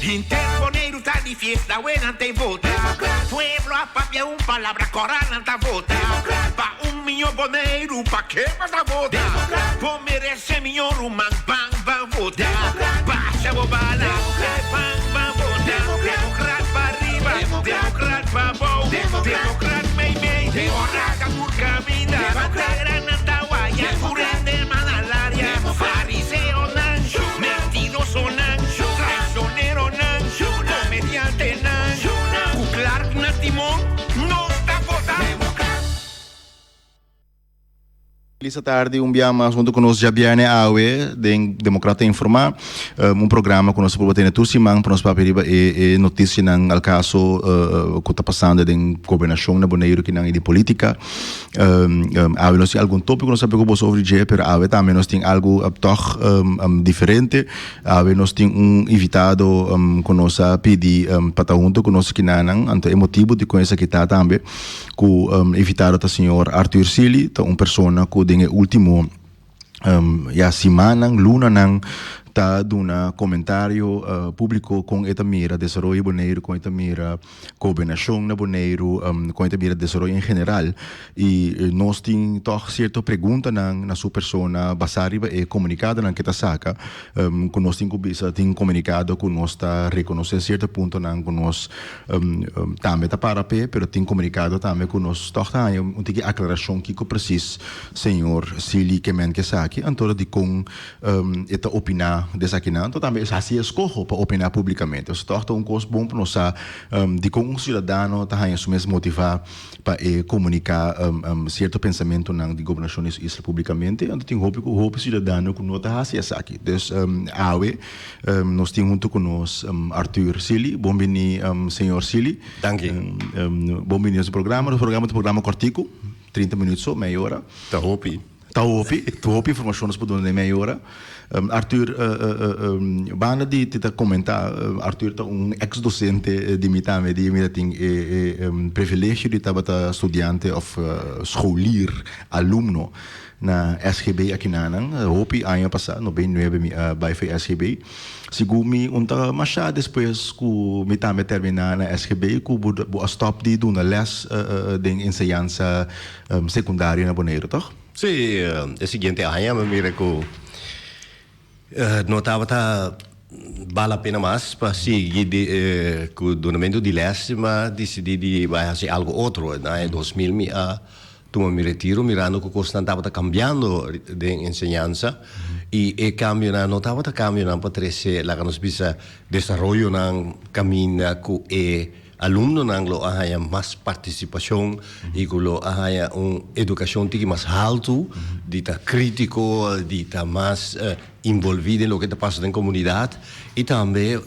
Henter Boneiru ta di fiesta awe nan ta vota. Pueblo a papia un palabra kora nan ta vota. Pa un miño Boneiru pa ke bo ta vota? Bo merese miño ruman ban ban vota. Basha bo bala ban ban vota. Demokrat pa riba demokrat pa bou demokrat mei mei ora ta tur kaminda. Bandera nan ta waya tur hende man alaria. Fariseonan mentirosonan traicioneronan comediantenan cu Clark na timon nos ta vota. Felis atardi un bia mas hunto cu nos djabierne awe den Democrata Informa, un programa cu nos ta proba tene tur siman pa nos papia riba e noticianan al caso cu ta pasando den gobernacion na Boneiru kinan y den politica. Awe nos tin algun topico nos ta papia cu boso over di dje, pero awe tambe nos tin algo toch diferente. Awe nos tin un invitado cu nos a pidi pa ta hunto cu nos kinanan, anto e motibo dicon esaki ta tambe cu invitado ta señor Arthur Sealy, ta un persona cu den e ultimo ya simannan, lunanan ta duna comentario publico con e ta mira desaroyo di Boneiru, con e ta mira gobernacion na Boneiru, con e ta mira desaroyo en general y nos tin toch cierto preguntanan na su persona basa riba e comunicadonan ke ta saca cu nos tin cu bisa tin comunicado cu nos ta reconoce cierto puntonan cu nos tambe ta para p'e, pero tin comunicado tambe cu nos toch ta haña un tiki aclaracion kico precies señor Sealy ke men ke esaki, anto dicon e ta opiná di esakinan, anto tambe e hasi eskoho pa opiná públikamente. Pasobra tòg ta un kos bon pa nos sa dikon un siudadano ta haña su mes motivá pa e komuniká sierto pensamentunan di gobernashon di su isla públikamente. Anto tin hopi ku hopi siudadano ku no ta hasi esaki. Dus awe nos tin huntu ku nos Arthur Sealy. Bon bini señor Sealy. Danki. Bon bini na nos programa. Nos programa ta un programa kòrtiku, 30 minüt so, mei ora. Ta hopi. Ta hopi, ta hopi informacion nos por duna den mei ora. Arthur, banda di ti ta comenta, Arthur ta un ex docente di mi tambe, di mi ta tin e e privilegio di tabata studiante of scholier, alumno na SGB akinanan. Hopi aña pasa, 99 mi a bai for SGB. Segun mi un ta masha despues ku mi tambe termina na SGB ku bo bo a stop di duna les den enseñansa secundario na Boneiru, toch? Sí, e siguiente aña mi mira ku no tabata bal la pena mas pa sigui di ku dunamentu di les, mi a disidí di bai hasi algu otro. Na aña 2000 mi a Tuma mi retiro mirando ku kosnan tabata kambiando den enseñansa i e kambionan no tabata kambionan pa trese laga nos bisa desaroyonan kaminda ku e alumnonan lo a haña mas partisipashon i ku lo a haña un edukashon tiki mas haltu di ta kritiko di ta mas involví den loke ta pasa den komunidat i tambe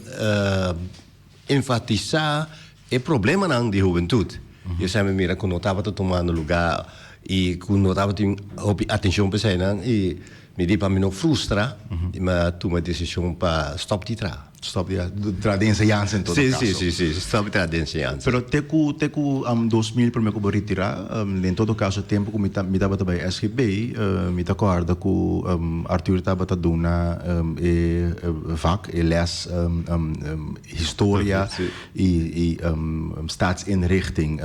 Enfatisá e problemanan di hubentut. Yo semper mira ku no tabata tumando lugá i ku no tabatin hopi atenshon pa eseinan i mi di pa mi no frustra mi a tuma e desishon pa stòp di traha. Stòp di traha den enseñansa en todo kaso. Si, si, si, stòp di traha den enseñansa. Pero te ku te ku 2000 promé ku bo retirá, den todo kaso tempu ku mi ta mi tabata bai SGB mi ta kòrda ku Arthur tabata duna e vak, e lès Historia y staatsinrichting,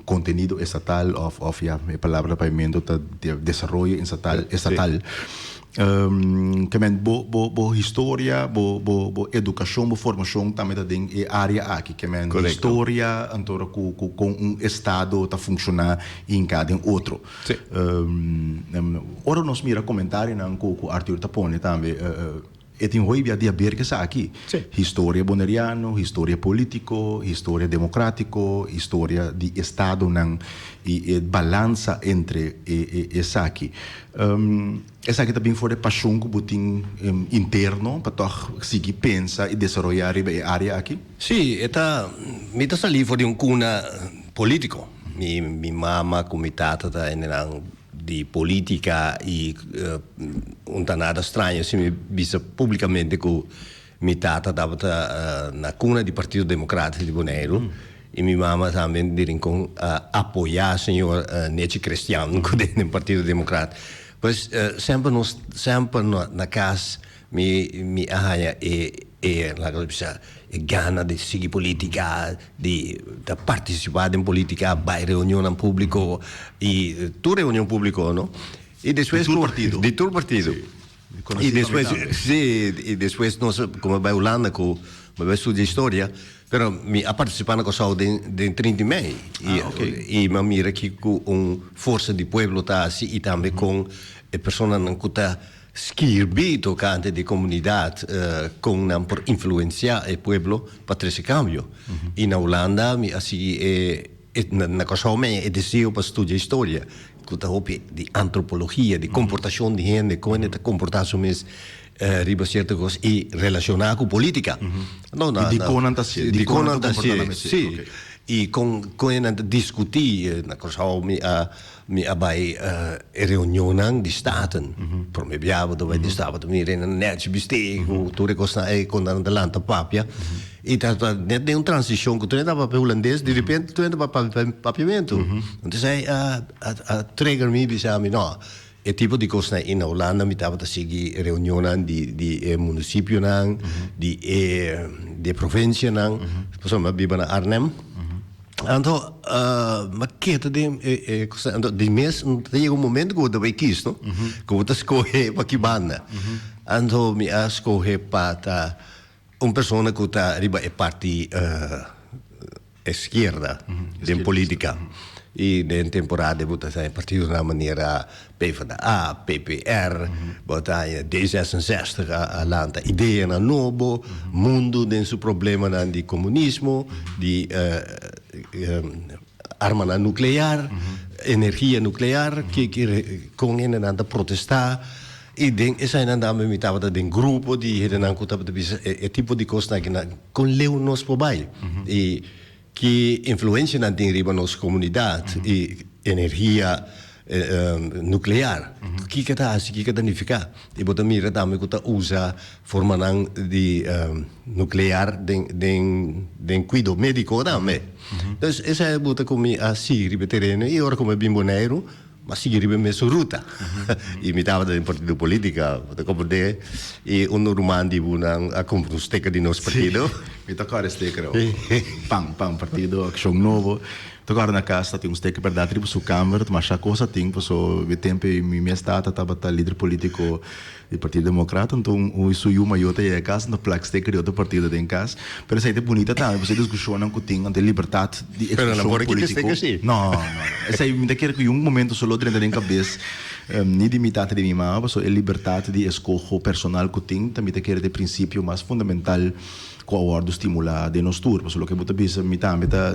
contenido estatal of of ya e palabra na papiamento ta desaroyo estatal estatal. Ke men bo bo bo historia, bo bo bo educacion, bo formacion tambe ta den e area aki. Ke men historia anto ku ku kon un estado ta funciona hinca den otro. Ora nos mira comentarionan ku ku Arthur ta pone tambe. E tin hoy bia di haber cu esaki. Historia boneriano, historia politico, historia democratico, historia di estadonan y e balansa entre e esaki. Esaki ta bin for di e pasion cu bo tin interno pa toch sigui pensa y desaroya riba e area aki? Si, e ta, mi ta sali for di un cuna politico. Mi mi mama cu mi tata ta hendenan di politica y un ta nada straño si mi bisa publicamente cu mi tata tabata na cuna di Partido Democratico di Boneiru y mi mama tambe di Rincon a apoya señor Nechi Crestian cu den Partido Democrat. Pues semper nos semper na cas mi mi a haya e. e laga nos bisa e gana di sigui politica, di ta participa den politica, bay reunionnan publico y tur reunion publico no. Y despues Di tur partido. Di tur partido. Conocí Y despues, tambe. sí, y despues nos como bay Hulanda cu mi bay studia historia, pero mi a participa na Curaçao den den 30 di mei. Y, Ah, ok. y mi a mira kico un forsa di pueblo ta haci y tambe con e personanan cu ta skirbi tocante di comunidad con nan por influencia e pueblo pa trece cambio. Y na Hulanda mi a sigui e na Curaçao mi e deseo pa studia historia cu ta hopi di antropologia, di comportacion di hende, con hende ta comporta su mes riba cierto cos y relaciona cu politica. No, na, Y di con nan ta hacié, di con nan ta comporta nan hacié, mes, sí. ok. Y con con hende nan ta discuti na Curaçao mi a Mi a bai e reunionnan di Staten. Prome bia bo ta bai di Staten, bo ta mira nan nèchi bistí ku tur e kosnan ei kon nan ta lanta papia. I ta net den un transishon ku tur hende ta papia hulandes, di repente tur hende ta papia papiamentu. Entonces ei a a trigger mi bisa mi no, e tipo di kosnan ei na Hulanda mi tabata sigui reunionnan di di e munisipionan, di e di e provinsianan, pasobra mi a biba na Arnhem. Anto m'a keda den e cosa, anto di mes ta yega un momento ku bo ta bai kis no, ku bo ta skohe pa ki banda. Anto mi a skohe pa ta un persona ku ta riba e parti izquierda den politica. I den temporada bo ta sa e partidonan manera PvdA, PPR, bo ta haña D66 a lanta ideanan nobo, mundu den su problemanan di komunismo, di armanan nuklear, energia nuklear, kon hendenan ta protestá. I den esainan tambe mi tabata den grupo di hendenan ku tabata bisa e tipo di kosnan aki nan, kon leu nos por bai? I Ki influencia nan tin riba nos comunidad y energia nuclear? Kiko ta haci, kiko ta nifica? Y bo ta mira tambe cu ta usa formanan di nuclear den den den cuido medico tambe. Dus esei bo ta cu mi a sigui riba e tereno y ora cu mi a bin Boneiru Mi a sigui riba e mesun ruta. I mi tabata den partido politica, bo ta comprende? I un ruman di bo nan a cumpra un sticker di nos partido. Sí, mi ta acorda e sticker awo. Pan, pan, Partido Accion Nobo. Mi ta acorda na cas ta tin un sticker berdad riba su camber, ta masha cos a tin, paso e tempo ei mi mes tata tabata lider politico di Partido Democrata, anto un su yu mayor ta yega cas, anto plak sticker di otro partido den cas. Pero esei ta bunita tambe, pasobra e discusionnan cu tin, anto e libertad di Pero nan expresion por a kita politico. sticker si. No, no, no. Esei mi ta kere cu un momento so lo drenta den cabes ni di mi tata ni di mi mama, pasobra e libertad di escoho personal cu tin, ta mi ta kere ta e principio mas fundamental cu a wordo stimula den nos tur. Pasobra loke bo ta bisa, mi tambe ta,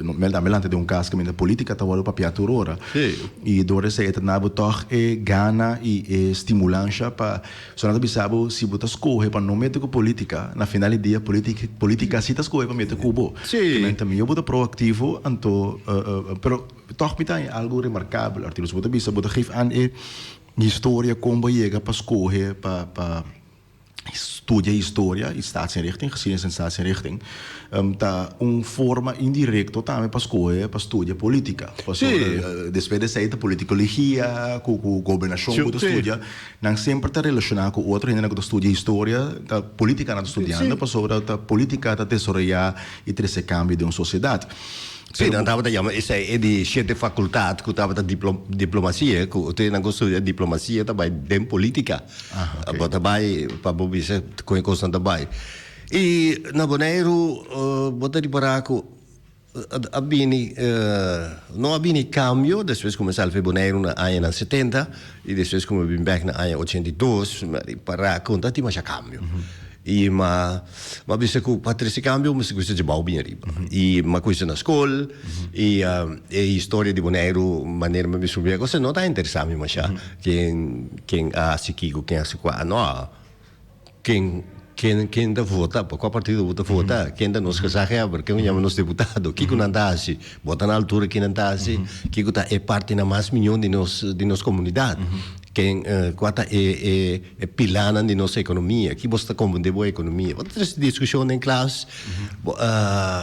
mi tambe lanta den un cas caminda politica ta wordo papia tur ora. Y door esey e ta na bo tog e gana y e stimulansha pa, so nan ta bisa bo si bo ta scoge pa no mete cu politica, na final di dia politica si ta scoge pa mete cu bo. Kimen ta miyo bo ta proactivo, anto, pero tog mi ta haña algo remarcabel, Arturo, si bo ta bisa bo ta geef aan e historia con bo a yega pa scoge pa pa. Studia historia y staatsinrichting, geschiedenis en staatsinrichting, ta un forma indirecto tambe pa scoge pa studia politica. Pasobra despues di esey ta politicologia cu cu gobernacion cu ta studia, nan semper ta relaciona cu otro hendenan cu ta studia historia, ta politica nan ta studiando pasobra ta politica ta desaroya y trece cambio den un sociedad. Sí, nan tabata yama esei e di shete facultad cu tabata diplomacia, cu te nan cu studia diplomacia ta bai den politica. Bo ta bai pa bo bisa con e cosnan ta bai. Y na Boneiru bo ta ripara cu a bini, no a bini cambio despues cu mi a sali for Boneiru na añanan setenta y despues cu mi a bin bek na aña 82 mi a ripara cu no ta tin masha cambio. Y m'a m'a bisa cu pa trece cambio mester cuminsa dje bao bien ariba. Y m'a cuminsa na scol y e historia di Boneiru manera m'a bisa un cosa no ta interesa mi masha. Ken ken a haci kico, ken a haci cua. No, ken ken ken ta vota, pa cua partido bo ta vota, ken ta nos gezaghebber, ken yama nos diputado, kico nan ta haci, bo ta na altura ki nan ta haci, kico ta e partinan mas miyon di nos di nos comunidad. Ken kua ta e e e pilanan di nos ekonomia? Ki bos ta komprendé bo ekonomia? Bo ta trese diskushon den klas bo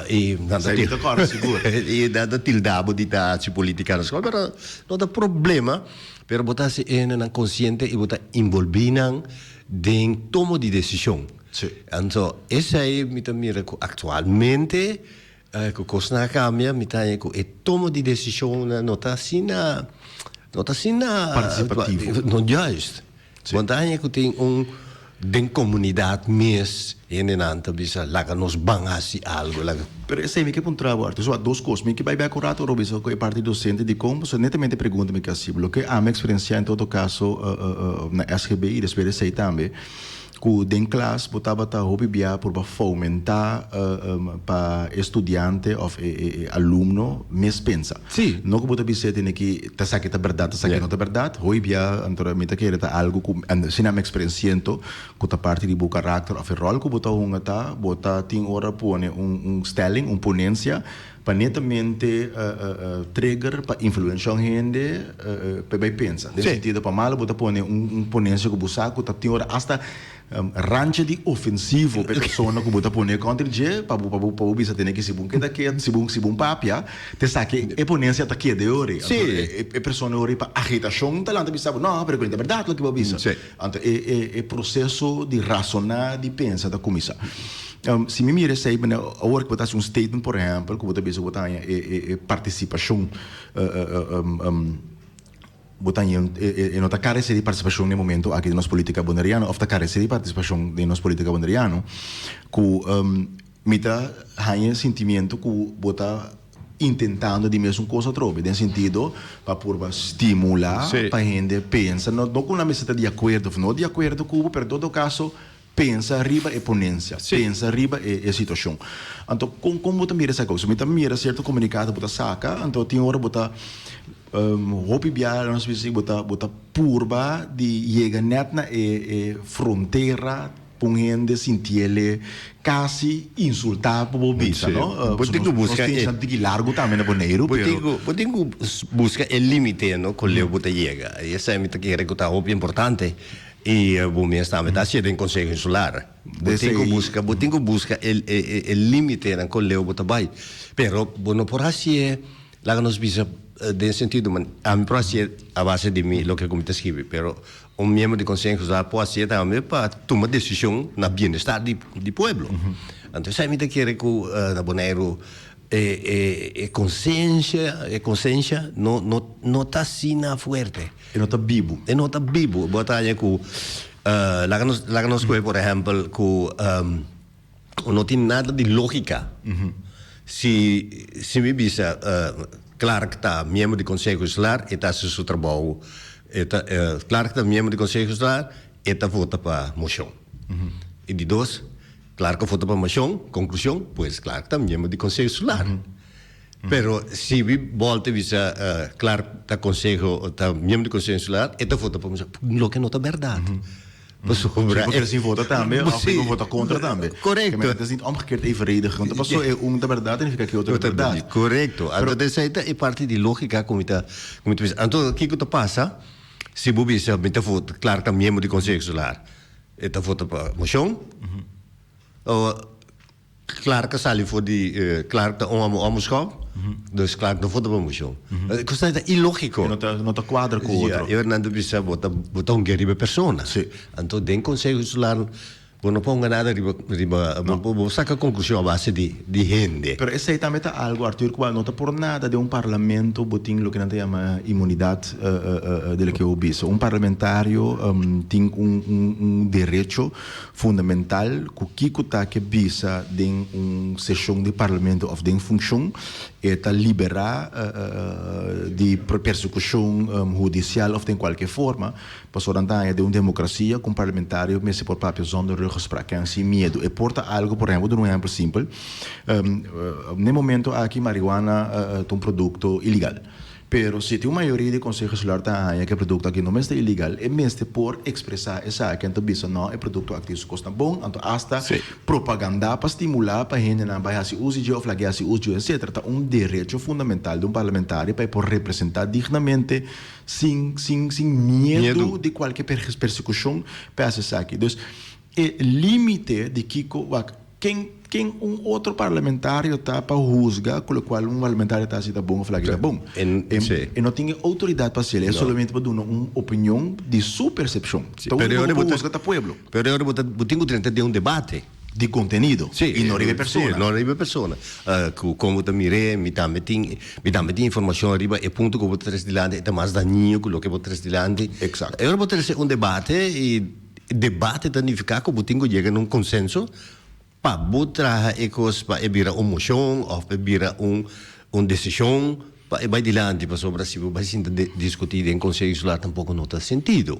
i nan ta Esei mi ta kòrda sigur. i nan ta tilda bo di ta hasi politika na skol, pero no ta problema, pero bo ta hasi e hendenan konsiente i bo ta involví nan den tomo di desishon. Anto esei mi ta mira ku aktualmente ku kosnan a kambia, mi ta haña ku e tomo di desishonnan no ta asina, no ta asina Partisipativo. No, juist. Bo ta haña ku tin un den komunidat mes hendenan ta bisa laga nos ban hasi algu, laga. Pero esei mi ke puntra bo Arthur, so dos kos, mi ke bai bek un rato ora bo bisa ku e parti dosente dikon, pasobra netamente e pregunta mi ke hasi bo, loke ami a eksperensiá en todo kaso na SGB i despues di esei tambe, Ku den klas bo tabata hopi bia purba fomentá pa e studiante òf e alumno mes pensa. No ku bo ta bis'é tene ki ta sa ke ta bèrdat, ta sa ke no ta bèrdat. Hopi bia anto mi ta kere ta algu ku asina mi eksperensiento ku ta parti di bo karakter òf e ròl ku bo ta hunga ta bo ta tin ora pone un stelling, un ponensia Pa netamente trigger pa influencia un hende pa e bai pensa. Den sentido pa malo bo ta pone un ponencia cu bo sa cu ta tin ora hasta rancha di ofensivo pa e persona cu bo ta pone contra dje pa bo pa bo bisa tene ki si bo keda ket si bo si bo papia te sa ki e ponencia ta keda e ori. Anto e persona ori pa agitacion ta lanta bisa bo no pero ta berdad loke bo a bisa. Anto e proceso di razona di pensa ta cuminsa. Si mi mira esei, mane awor ku bo ta hasi un statement por ehèmpel ku bo ta bisa ku bo ta haña e partisipashon bo ta haña e no ta karesé di partisipashon den e momento aki den nos politika boneriano òf ta karesé di partisipashon den nos politika boneriano ku mi ta haña e sentimiento ku bo ta intentando di mesun kos atrobe den sentido pa purba stimulá pa hende pensa no ku nan mester ta di akuerdo òf no di akuerdo ku bo pero en todo kaso Pensa riba e ponencia, pensa riba e situacion. Anto con con bo ta mira esaki? Mi ta mira cierto comunicado bo ta saca, anto tin ora bo ta hopi bia nos bisa bo ta bo ta purba di yega net na e e frontera pa un hende sintiele casi insulta pa bo bisa, no? Bo tin cu busca e. Nos tin tiki largo tambe na Boneiru, pero. Bo tin cu busca e limite, no, con leu bo ta yega. Y esaki mi ta kere cu ta hopi importante. I bo mes tambe ta hacié den Conseho Insular. Bo tin cu busca, bo tin cu busca e e limitenan con leu bo ta bay. Pero bo no por hacié, laga nos bisa den sentido, ami por hacié a base di mi loke cu mi ta scribi, pero un miembro di Conseho Insular por hacié tambe pa tuma decision na bienestar di di pueblo. Anto esai mi ta kere cu na Boneiru e e conciencia, e conciencia no no no ta asina fuerte. E no ta bibu. E no ta bibu. Bo ta haña ku laga nos laga nos kohe por ehèmpel ku no tin nada di lógika si si mi bisa Clark ta miembro di Konseho Insular e ta hasi su trabou e ta Clark ta miembro di Konseho Insular e ta vota pa moshon. I di dos Clark a vota pa moshon konklushon pues Clark ta miembro di Konseho Insular. Pero si mi bolta bisa Clark ta conseho ta miembro di conseho insular e ta vota pa mi loke no ta berdad. Pasobra Si bo sin vota tambe of si bo vota contra tambe. Correcto. Het is niet omgekeerd evenredig want paso e un ta berdad significa cu e otro ta berdad. Correcto. Anto esey ta e parti di logica cu mi ta cu mi ta bisa. Anto kico ta pasa si bo bisa mi ta vota Clark ta miembro di conseho insular e ta vota pa mocion o Clark a sali for di Clark ta un omoskop, dus Clark no for ta promoshon. Kos ta ilógiko. No ta no ta kuadra ku otro. Ja, e nan ta bisa bo ta bo ta hunga riba persona. Si. Anto den konseho insular bo no por hunga nada riba riba bo bo saka konklushon a base di di hende. Pero esei tambe ta algu Arthur ku no ta por nada den un parlamento bo tin loke nan ta yama inmunidat di loke bo bisa. Un parlamentario tin un un un derecho Fundamental ku kiko ta ke bisa den un seshon di parlamento òf den funshon, e ta liberá di persekushon hudisial òf den kualke forma, pasobra nan ta haña den un demokrasia ku un parlamentario mester por papia zonder ruggespraak, ken sin miedu. E por ta algu, por ehèmpel, duna un ehèmpel simpel, n'e momento aki marihuana ta un produkto ilegal. Pero si tin un mayoria di Konseho Insular ta haña ku e produkto aki no mester ilegal, e mester por ekspresá esaki anto bisa no e produkto aki tin su kosnan bon, anto asta propagandá pa stimulá pa hendenan bai hasi uso di dje òf lag'é hasi uso di dje etcetera. Ta un derecho fundamental di un parlamentario pa e por representá dignamente sin sin sin miedu di kualke persekushon pa e hasi esaki. Dus e límite di kiko wak. Ken ken un otro parlamentario ta pa huzga ku lokual un parlamentario ta hasi ta bon òf laki ta bon? E no tin e outoridat pa hasiel, e solamente pa duna un opinion di su persepshon. Ta úniko ku por huzga ta pueblo. Pero e ora bo ta bo tin ku drenta den un debate. Di kontenido i no riba e persona. Si, no riba e persona. Ku kon bo ta mir'é, mi tambe tin mi tambe tin informashon riba e punto ku bo ta trese dilanti, e ta mas dañino ku loke bo trese dilanti. Eksakto. E ora bo trese un debate i Debate ta nifiká ku bo tin ku yega na un konsenso pa bo traha e kos pa e bira un moshon òf pa e bira un un desishon pa e bai dilanti pasobra si bo bai sinta diskutí den Konseho Insular tampoko no ta sentido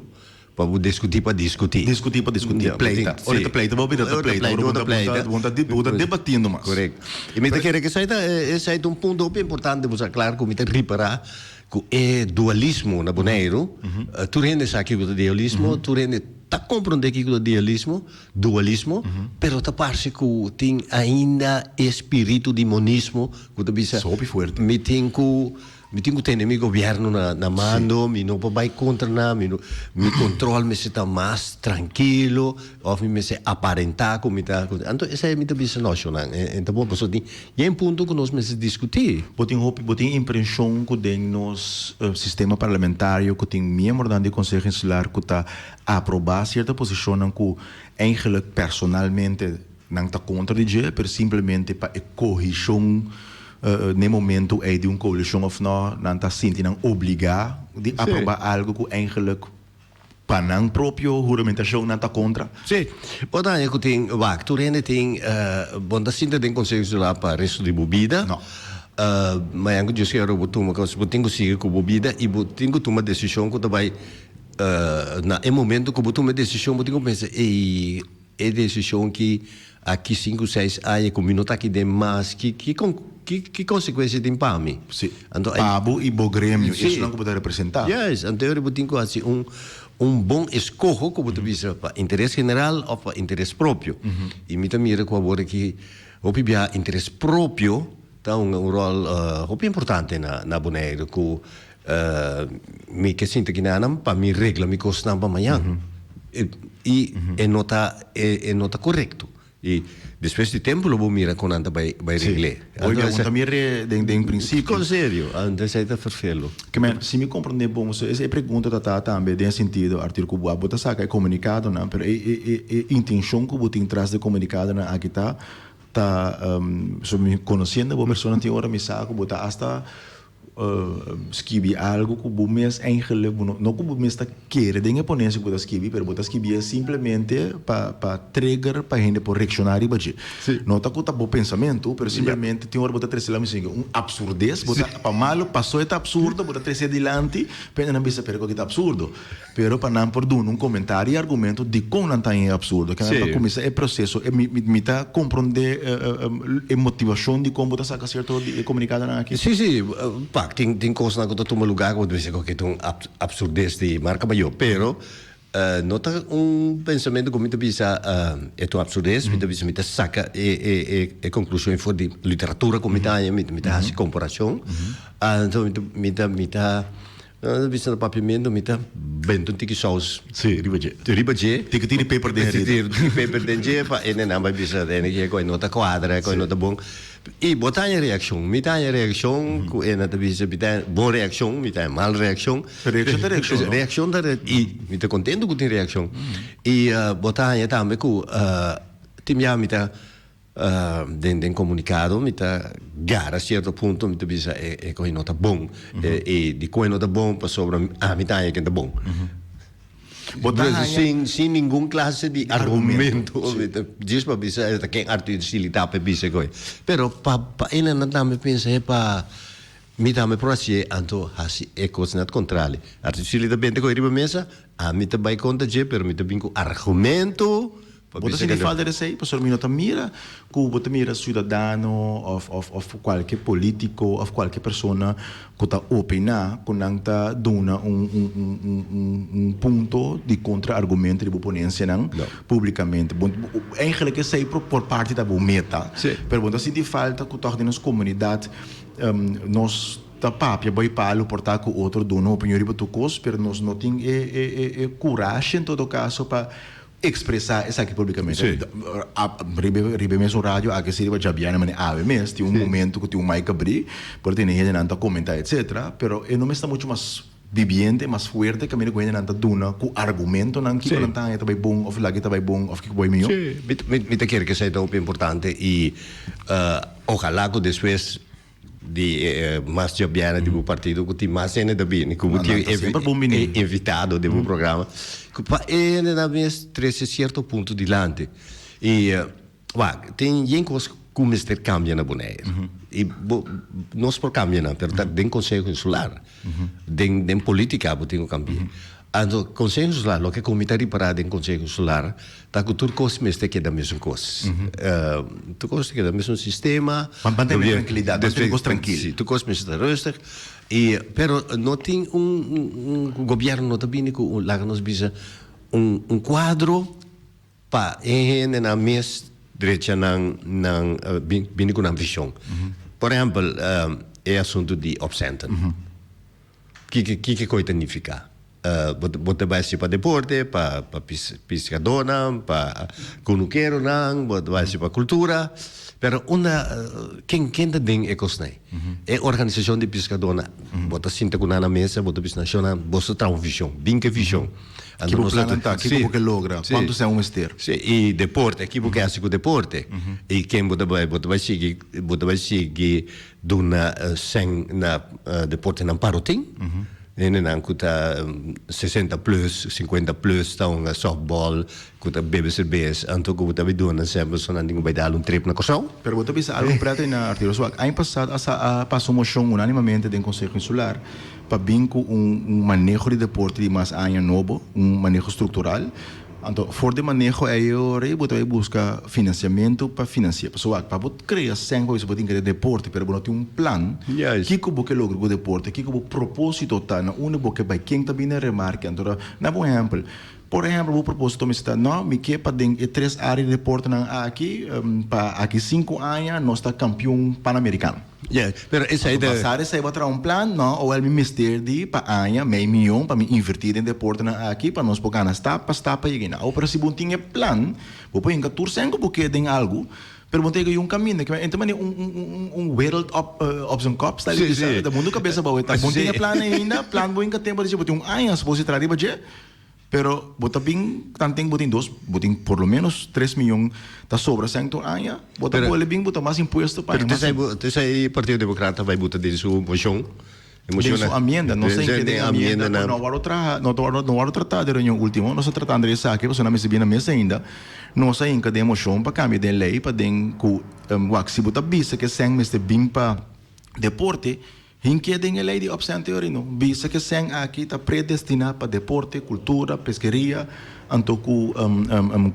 pa bo diskutí pa diskutí. Diskutí pa diskutí, pleita. Ora ta pleita bo bira ta pleita, ora bo ta bo ta bo ta debatiendo mas. Korekto. I mi ta kere ku esei ta esei ta un punto hopi importante bo sa klar ku mi ta ripará Ku e dualismo na Boneiru, tur hende sa kiko ta dualismo, tur hende ta komprondé kiko ta dualismo, dualismo, pero ta parse ku tin ainda e spiritu di monismo ku ta bisa, mi tin ku mi tin ku tene mi gobièrnu na na mando, mi no por bai kontra nan, mi no mi kontrol mester ta mas trankilo òf mi mester aparentá ku mi ta. Anto esei mi ta bisa no shonnan, e ta bon pasobra tin Y un punto cu nos mester discuti. Bo tin hopi, bo tin impresion cu den nos sistema parlamentario cu tin miembronan di Conseho Insular cu ta aproba cierto posicionnan cu eigenlijk personalmente nan ta contra di dje, pero simplemente pa e cohesion n'e momento ey di un coalicion of no, nan ta sinti nan obliga di aproba algo cu eigenlijk Pa nan propio huramentashon nan ta kontra. Sí, bo ta haña ku tin wak tur hende tin bo no ta sinta den Konseho Insular pa resto di bo bida. No. Mañan ku Dios kier bo tuma kos bo tin ku sigui ku bo bida i bo tin ku tuma desishon ku ta bai na e momento ku bo tuma e desishon bo tin ku pensa ey e desishon ki aki sinku seis aña ku mi no ta aki den mas ki ki ki konsekuensia tin pa mi? Si. Anto Pa bo i bo gremio, esunnan ku bo ta representá. Juist, anto bo tin ku hasi un un bon eskoho ku bo ta bisa pa interes general òf pa interes propio. I mi ta mira ku awor aki hopi bia interes propio ta hunga un ròl hopi importante na na Boneiru ku Mi ke sinta kinanan pa mi regla mi kosnan pa mañan. I e no ta, e no ta korekto. I despues di tempu lo bo mira kon nan ta bai bai regl'é. Sí. Oiga, un ta mir'é den den prinsipio. Kon serio, anto esei ta ferfelu. Ke men, si mi komprondé bon, so e pregunta ta ta tambe den sentido, Arthur, ku bo a bo ta saka e komunikadonan, pero e e e e intenshon ku bo tin tras di e komunikadonan aki ta ta so mi konosiendo bo persona tin ora mi sa ku bo ta asta Skibi algo ku bo mes eigenlijk, bo no, no ku bo mes ta kere den e ponencia ku bo ta skibi, pero bo ta skibié simplemente pa pa trigger pa hende por reakshoná riba dje. No ta ku ta bo pensamentu, pero simplemente tin ora bo ta trese laat mi sigui un absurdez, bo ta pa malo paso e ta absurdo, bo ta trese dilanti pa hendenan bisa pero esaki ta absurdo. Pero pa nan por duna un comentario y argumento dicon nan ta haña e absurdo. Ke nan ta cuminsa e proceso. Mi, mi ta comprende e motivacion dicon bo ta saca cierto di e comunicadonan aki. Sí, sí. Pak, tin, tin cosnan cu ta tuma lugar cu bo ta bisa cu ta un absurdez di marca mayor. Pero no ta un pensamento cu mi ta bisa e ta un absurdez. Mi ta bisa mi ta saca e, e, e, e conclusion for di literatura cu mi ta haña. Mi, mi ta haci comparacion. Anto mi ta, mi ta, mi ta. Nan ta bisa na papiamento mi ta benta un tiki saus. Sí, riba dje. Riba dje. Tiki tiri peper den herida. Tiki peper den dje pa e nenan bai bisa den e koi no ta kuadra, e koi no ta bon. I bo ta haña reakshon. Mi ta haña reakshon ku e nan ta bisa mi ta haña bon reakshon, mi ta haña mal reakshon. Reakshon ta reakshon, no? Reakshon ta reakshon. I mi ta kontento ku tin reakshon. I bo ta haña tambe ku tin bia mi ta. Den den komunikado mi ta gara sierto punto mi ta bisa e e kohe no ta bon e dikon e no ta bon pasobra ami ta haña ken ta bon. Bo ta haña. Sin sin ningun klase di argumento mi ta djis pa bisa e ta ken Arthur Silly ta pa bisa e kohe pero pa pa enan tambe pensa e pa mi tambe por hasié anto hasi e kos net kontrali Arthur Silly ta benta kohe riba mesa ami ta bai kontra dje pero mi ta bin ku argumento. Bo ta sinti falta di esei? Pasobra mi no ta mira ku bo ta mira siudadano òf òf òf kualke polítiko òf kualke persona ku ta opiná ku nan ta duna un un un un un un punto di kontra argumento di bo ponensianan públikamente. Bo eigenlik esei por por parti ta bo meta. Pero bo ta sinti falta ku tòg den nos komunidat nos ta papia bai palu por ta ku otro duna opinion riba tur kos pero nos no tin e e e kurashi en todo kaso pa. Expresa esaki publicamente. Riba riba e mesun radio aki si riba djabièrnè manera awe mes tin un momento ku tin un mic abrí por tene hendenan ta komentá etcetera pero e no mester ta muchu mas bibiente mas fuerte kaminda ku hendenan ta duna ku argumentonan kiko nan ta haña ta bai bon òf laki ta bai bon òf kiko bai mihó. Sí, mi ta kere ku esei ta hopi importante i ojalá ku despues di mas djabièrnè di bo partido ku tin mas hende ta bini ku bo tin invitado den bo programa ku pa e hendenan mes trese sierto punto dilanti i wak tin yen kos ku mester kambia na Bonaire i bo nos por kambia nan pero ta den konseho insular den den politika bo tin ku kambia Anto Konseho Insular, loke ku mi ta ripará den Konseho Insular ta ku tur kos mester keda mesun kos. Tur kos ta keda mesun sistema. Ban ban tene trankilidat, ban tene kos trankil. Si, tur kos mester ta rustig. I pero no tin un un gobièrnu no ta bini ku un laga nos bisa un un kuadro pa e hendenan mes drecha nan nan bini ku nan vishon. Por ehèmpel e asuntu di opcenten. Kiko kiko koe ta nifiká? Bo bo ta bai hasi pa deporte, pa pa piskadónan, pa kunukeronan, bo ta bai hasi pa kultura, pero unda ken ken ta den e kosnan ei? E organisashon di piskadónan, bo ta sinta ku nan na mesa, bo ta bisa nan, shownan, boso ta traha un vishon, bin ku e vishon. Ki bo plannan ta? Kiko bo ke logra? Kuantu sèn bo mester? Sí, i deporte, ki bo ke hasi ku deporte? I ken bo ta bai, bo ta bai sigui, bo ta bai sigui Duna sèn na deportenan parotin. Hendenan ku ta sesenta plus, sinkuenta plus ta hunga softball, ku ta bebe serbes, anto ku bo ta bai duna sèn pasobra nan tin ku bai dal un trip na Kòrsou. Pero bo ta bisa algu prèt ei na Arturo Suak. Aña pasado a pasa un moshon unánimamente den Konseho Insular pa bin ku un maneho di deporte di mas aña nobo, un maneho struktural. Anto for di maneho ei ora ei bo ta bai buska finansiamentu pa finansia. Pasobra wak, pa bo krea sèn pa bisa bo tin kere deporte pero bo no tin un plan kiko bo ke logra ku deporte, kiko bo proposito ta, na unda bo ke bai, ken ta bini na remarke. Anto na bo ehèmpel, por ehèmpel bo proposito mester ta, no mi ke pa den e tres área di deportenan aki pa aki sinku aña nos ta kampion panamerikano. Yeah, pero esei ta. Basá esei bo a traha un plan, no, owel mi mester di pa aña mei mion pa mi invertí den deportenan aki pa nos por gana stap pa stap pa yega einan. Awo pero si bo tin e plan, bo por hinka tur sèn ku bo ke den algu, pero bo ta yega un kaminda. Ke enta manera un un un wereld op op zijn kop sta Sí, sí. Ta mundu kabes abou e ta. Bo tin e plan ainda, plan bo hinka tempu a disi bo tin un aña suppose di traha riba dje. Pero bo ta bin tanten bo tin dos, bo tin por lo menos tres miyon ta sobra sèn tur aña, bo ta bole bin buta mas impuesto pa haña mas. Pero tesei Partido Democrata bai buta den su mocion. Den su amienda, no sa den amienda ku no a wòrdu traha, no no wòrdu tratá den reunion ultimo, nos ta tratando di esaki pasobra nan mester bin na mesa ainda, nos a hinka den mocion pa kambia den lei pa den ku wak si bo ta bisa ku e sèn mester bin pa deporte, Hink'é den e lei di opcenteury no bisa ku e sèn aki ta predestiná pa deporte, kultura, peskeria anto ku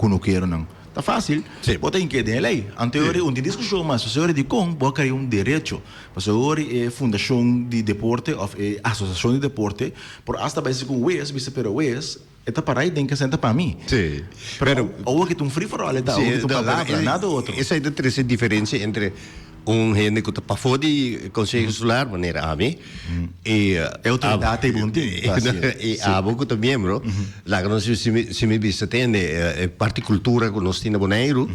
kunukeronan. Ta fásil, bo ta hink'é den e lei. Anto e ora un tin diskushon mas pasobra e ora dikon bo a krea un derecho. Pasobra e ora e fundashon di deporte òf e asosiashon di deporte por asta bai segun wes bisa pero wes e ta pará ei den ke sèn ta pa mi. Pero awor ke ta un free for all e ta, awor ke ta un palabra, nada otro. Esei ta trese diferensia entre un hende ku ta pafó di Konseho Insular, manera ami, i E outoridat ei bon tin, ta hasié. I abo ku ta miembro, laga nos si mi si mi bisa tende e parti kultura ku nos tin na Boneiru,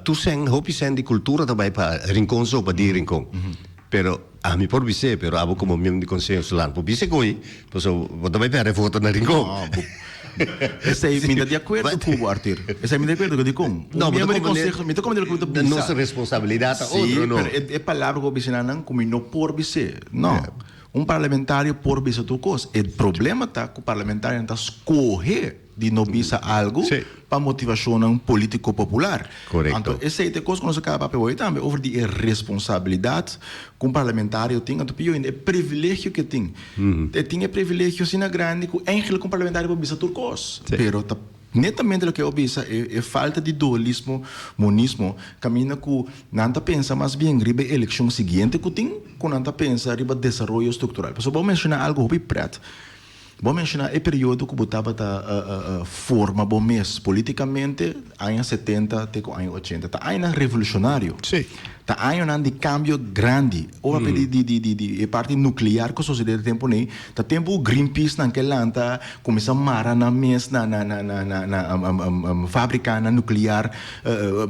tur sèn, hopi sèn di kultura ta bai pa Rincon so, pa di Rincon. Pero ami por bis'é, pero abo komo miembro di Konseho Insular por bisa ku ei, pasobra bo ta bai pèrdè voto na Rincon. No, bo, esei mi ta di akuerdo ku bo, Arthur. Esei mi ta di akuerdo ku dikon. Un miembro di konseho, mi ta komprende loke bo ta bisa. Nos responsabilidat ta otro, no? Sí, pero e palabra ku bo bisa nan ku mi no por bis'é. No. Un parlamentario por bisa tur kos. E problema ta ku parlamentarionan ta skohe di no bisa algu pa motivashonnan politiko popular. Anto esei ta e kos ku nos a kaba papia hoy tambe over di e responsabilidat ku un parlamentario tin, anto pio ainda e privilegio ku e tin. E tin e privilegio asina grandi ku eigenlijk un parlamentario por bisa tur kos, pero ta netamente loke bo bisa e falta di dualismo, monismo, kaminda ku nan ta pensa mas bien riba e elekshon siguiente ku tin ku nan ta pensa riba desaroyo struktural. Pasobra bo menshoná algu hopi prèt. Bo a menshoná e periodo ku bo tabata forma bo mes politikamente, aña setenta te ku aña ochenta. Ta añanan revolushonario. Sí. Ta añonan di kambio grandi. Ora papia di di di di di e parti nuklear ku sosodé e tempu nei, ta tempu ku Greenpeace nan ke lanta kuminsá mara nan mes na na na na na na fabrikanan nuklear,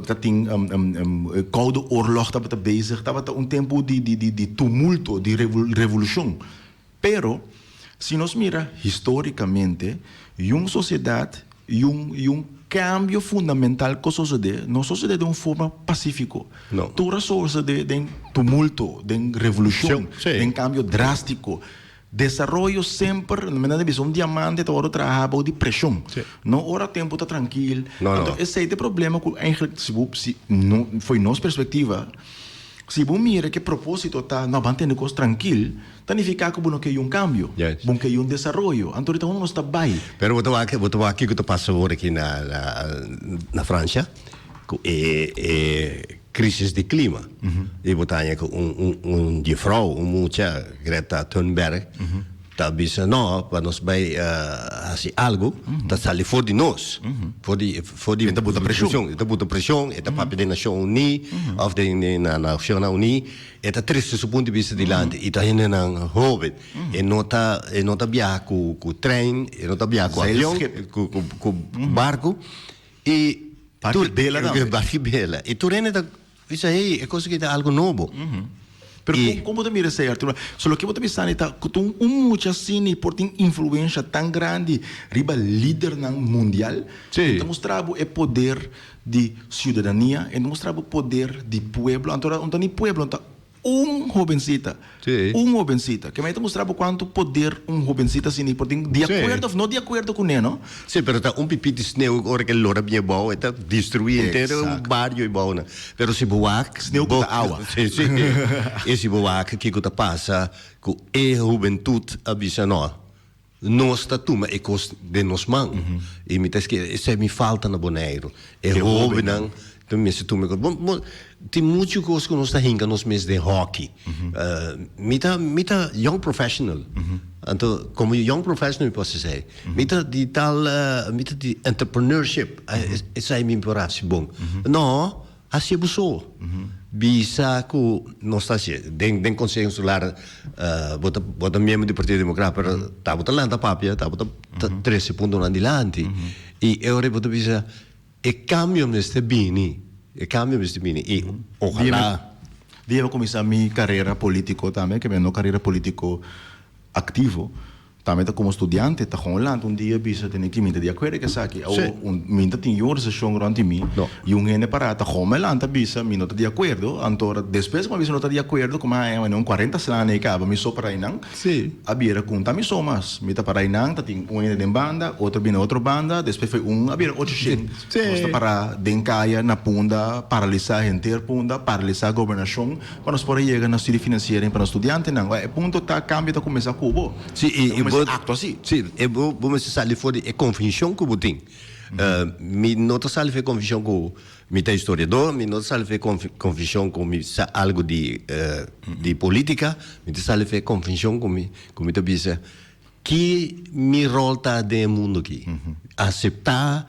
ta tin Koude Oorlog tabata bezig, tabata un tempu di di di di tumulto, di revolushon. Pero, si nos mira histórikamente, yun sosiedat, yun yun kambio fundamental ku sosodé, no sosodé den un forma pasífiko. No. Tur a sosodé den tumulto, den revolushon, Sí. den kambio drástiko. Desaroyo semper, mi ta bisa un diamante ta wòrdu trahá bou di preshon. Sí. No ora tempu ta trankil. No, no. Anto esei ta e problema ku eigenlijk si bo si no fo'i nos perspektiva, si bo mira ku e propósito ta no ban tene kos trankil, Ta nifiká ku bo no ke yu un kambio, bo no ke yu un desaroyo, anto rita unda nos ta bai? Pero bo ta wak, bo ta wak kiko ta pasa awor aki na na Francia ku e e krisis di klima. I bo ta haña ku un un un jefrou, un mucha, Greta Thunberg, ta bisa no, pa nos bai hasi algu ta sali for di nos, for di for di E ta buta preshon. E ta buta preshon, e ta papia den Nashon Uní òf den den na Nashonnan Uní. E ta trese su punto di bista dilanti i ta hendenan hoben. E no ta e no ta biaha ku ku trein, e no ta biaha ku avion, ku ku ku barku i Barku tur bela tambe. Barku bela. I tur hende ta bisa hey e kos aki ta algu nobo. Pero I kon kon bo ta mira esei Arturo? So loke bo ta bisani ta ku ta un un mucha asina i por tin influensha tan grandi riba lidernan mundial? Sí. E ta mustra bo e poder di ciudadania, e mustra bo poder di pueblo, anto ora un ta ni pueblo, ta un hobencita, Sí. un hobencita, ke mei ta mustra bo cuanto poder un hobencita asina por tin, di Sí. acuerdo of no di acuerdo cune, no? Sí, pero ta un pipí di sneu ora ke lora bien bou, e ta destruí henter un Exacto. bario ei bou nan. Pero si bo wak, Sneu ku bo ta awa. Sí, sí. E si bo wak kiko ta pasa ku e hubentud a bisa no, Nos ta tuma e kos den nos man. I mi ta eskere, esei mi falta na Boneiru. E hóbennan ta mester tuma e kos. Bon, bon, tin muchu kos ku nos ta hinka nos mes den hòki. Mi ta, mi ta young professional. Anto, komo young professional mi por hasi esei. Mi ta di tal, mi ta di entrepreneurship. Esei mi por hasi bon. No. Hacié bo so. Bisa cu nos ta hacié. Den den Conseho Insular bo ta bo ta miembro di Partido Democrat pero ta bo ta lanta papia, ta bo ta trece puntonan dilanti. Y e ora bo ta bisa e cambio mester bini, e cambio mester bini y ojalá. Dia bo cuminsa mi carera politico tambe, ke mi no carera politico activo. Tambe ta komo studiante ta gewoon lanta un dia bisa tene ki mi ta di akuerdo ku esaki. Awor un mi ta tin yu organisashon rònt di mi i un hende pará ta gewoon me lanta bisa mi no ta di akuerdo. Anto ora despues ku mi a bisa no ta di akuerdo ku mi a haña un kuarenta slana ei kaba mi so pará einan a bira ku un ta mi so mas. Mi ta pará einan ta tin un hende den banda otro bini otro banda despues foi un a bira ocho shen. Nos ta pará den kaya na Punda paralisá henter Punda paralisá gobernashon. Pa nos por a yega na studio financiering pa nos studiantenan. E punto ta cambio ta cuminsa cu bo. Sí, y, y bo, actua así. Sí, e bo, bo mester sali for di e convencion cu bo tin. Mi no ta sali for e convencion cu mi ta historiador, mi no ta sali for e convencion cu mi sa algo di, di politica, mi ta sali for e convencion cu mi, cu mi ta bisa Ki mi rol ta den e mundo aki? Acepta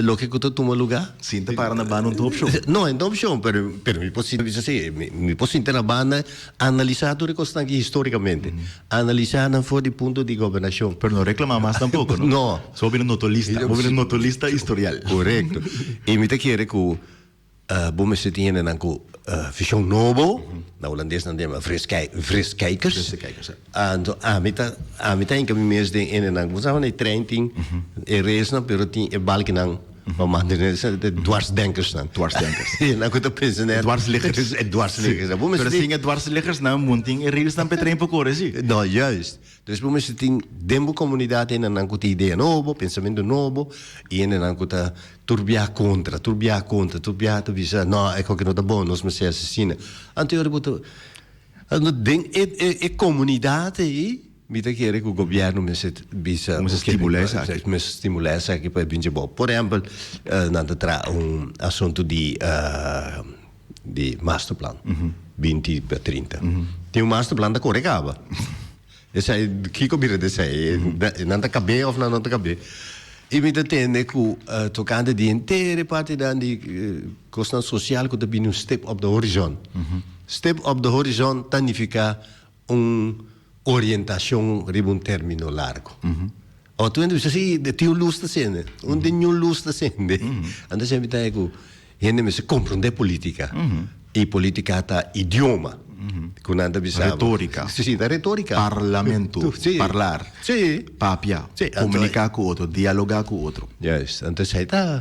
loke cu ta tuma luga? Sinta para na banda un ta opcion. No, e no ta opcion, pero, pero mi por sinta bisa si, mi, mi por sinta na banda, analisa tur e cosnan aki historicamente. Analisa nan for di punto di gobernacion. Pero no reclama mas tampoco, no? No. So bo bira notolista, bo bira notolista historial. Corecto. Y mi ta kere cu Bo mester tin hendenan ku vision nobo, na hulandes nan ta yama vriskijkers. Anto ami ta ami ta hinka mi mes den hendenan, bo sa unda e trein tin e railsnan pero tin e balkinan pa mantené e dwarsdenkersnan. Dwarsdenkers. Hendenan ku ta pensa net. Dwarsliggers. E dwarsliggers. Bo mester Pero sin e dwarsliggersnan bo no tin e railsnan pa e trein por kore si. No, juist. Dus bo mester tin den bo komunidat hendenan ku tin idea nobo, pensamentu nobo i hendenan ku ta Tur bia kontra, tur bia kontra, tur bia ta bisa, no, e koke no ta bon, nos mester hasi asina. Anto ora bo ta, anto den e e e komunidat ei, mi ta kere ku gobièrnu mester bisa, Mester stimulá esaki. Mester stimulá esaki pa e binchi bon. Por ehèmpel, nan ta traha un asuntu di di masterplan, binti pa trinta. Tin un masterplan ta kore kaba. Esei, kiko bira di esei? Nan ta kab'é òf nan no ta kab'é? I mi ta tende ku tokante di henter e partinan di kosnan sosial ku ta bini un step op de horizon. Step op de horizon ta nifiká un orientashon riba un término largu. Ora tur hende bisa, sí, tin un lus ta sende. Un tin niun lus ta sende. Anto esei mi ta haña ku hende mester komprondé polítika. I polítika ta idioma ku nan ta bisa. Retórika. Sí, ta retórika. Parlamento. Sí. Parlar. Sí. Papia. Sí. Komuniká ku otro, dialogá ku otro. Juist. Anto esei ta.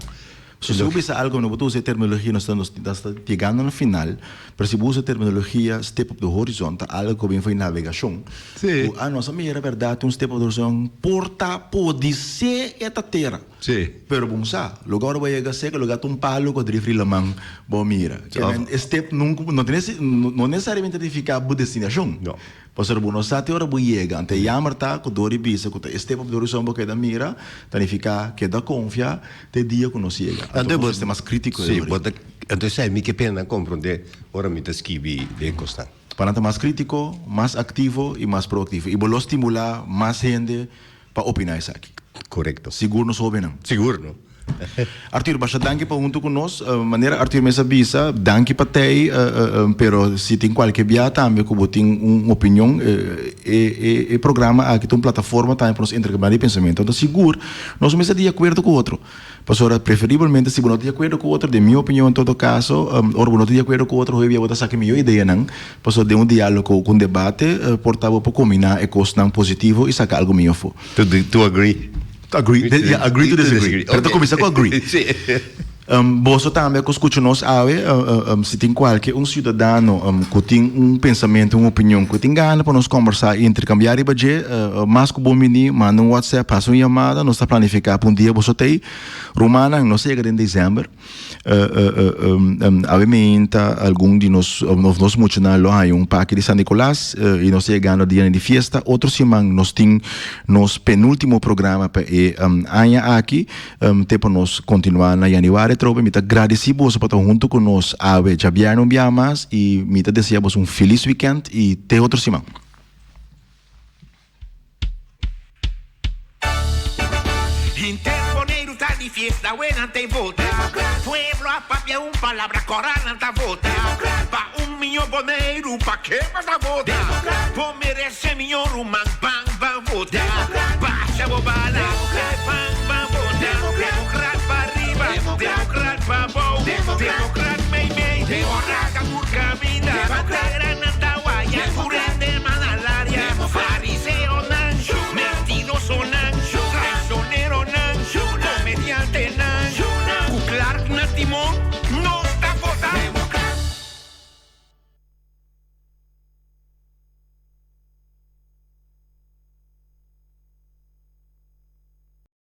So si bo bisa algo, no bo ta usa e terminologia, nos ta nos ta yegando na final, pero si bo usa e terminologia step op de horizon ta algo ku bin for di navegashon. Sí. Ku a nos a mira bèrdat un step op de horizon por ta podisé e ta tera. Sí. Pero bon sa, loke ora bo a yega seka, loke a ta un palo ku a drif riba laman, bo a mira. Sí. E step nunka, no ta no nesesariamente ta nifiká bo destinashon. No. Pasobra bo no sa te ora bo yega. Anto e yamer ta ku dor di bisa ku ta e step op de horizon bo keda mira, ta nifiká keda konfia te dia ku nos yega. Anto bo mester mas krítiko Sí, bo ta, anto esei mi ke pena komprondé ora mi ta skibi den kosnan. Pa nan ta mas krítiko, mas aktivo i mas proaktivo. I bo lo stimulá mas hende pa opiná esaki. Korekto. Sigur nos hóbennan. Sigur no. Arthur, basha danki pa huntu ku nos. Manera Arthur mes a bisa, danki pa tei, pero si tin kualke bia tambe ku bo tin un opinion, e e programa aki ta un plataforma tambe pa nos interkambiá di pensamentu. Anto sigur nos mester di akuerdo ku otro. Pasobra preferibelmente si bo no ta di akuerdo ku otro, den mi opinion en todo kaso, ora bo no ta di akuerdo ku otro hopi bia bo ta saka mihó ideanan, pasobra den un diálogo ku un debate por ta bo por kombiná e kosnan positivo i saka algu mihó afó. To agree. To agree, ya, agree to disagree. Pero ta kuminsá ku agree. Sí. Boso tambe ku skucha nos awe, si tin kualke un siudadano ku tin un pensamentu, un opinion ku tin gana pa nos kombersá i interkambiá riba dje, mas ku bon bini, manda un whatsapp, hasi un yamada, nos ta planifiká pa un dia boso ta ei. Rumannan, nos a yega den desèmber. Awe meinta algun di nos of nos muchanan lo haña un paki di San Nicolas y nos ta yegando dianan di fiesta. Otro siman nos tin nos penultimo programa pa e aña aki te pa nos continua na januari atrobe. Mi ta gradici boso pa ta hunto cu nos awe djabièrnè un biaha mas y mi ta desea boso un feliz weekend y te otro siman. Henter Boneiru ta di fiesta, awe nan ta e vota. Pueblo a papia un palabra, kora nan ta vota. Pa un miño Boneiru, pa ke bo ta vota? Bo merese miño ruman, ban ban vota. Basha bo bala, ban ban vota. Demokrat pa riba, demokrat pa bou, demokrat mei mei, ora ta tur kaminda. Bandera nan ta waya, tur hende man alaria. Fariseonan, mentirosonan, traicioneronan, comediantenan, cu Clark na timon, nos ta vota.